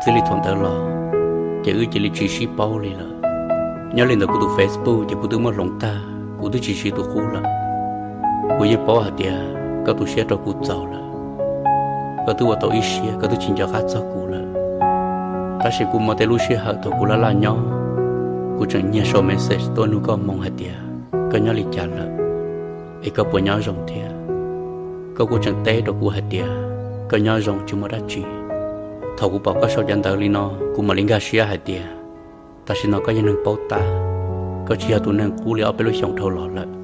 Txij li thaum ntawd los ces wb cia li tsis sib paub li lawm. Nyob li ntawm kuv tus Facebook ces kuv twb muab hloov tag, kuv twb tsis siv tus qub lawm. Kuv yeej paub hais tias koj tu siab rau kuv txaus lawm, koj twb ua tau ib siab, koj twb tsis nco qab txog kuv lawm. Tab sis kuv muaj tej lub sij hawm thaum kuv laj laj nyob, kuv tseem nyiag sau message tuaj nug koj moo hais tias koj nyob li cas lawm, es koj puas nyob zoo thiab. Koj kuj tseem teb rau kuv hais tias koj nyob zoo tsis muaj dab tsi. Thaum kuv pom koj sau cov ntawv li no, kuv mam li nkag siab hais tias tam sim no koj yog neeg paub tab, koj tsis yog tus neeg qub li ob peb lub xyoos dhau los lawm.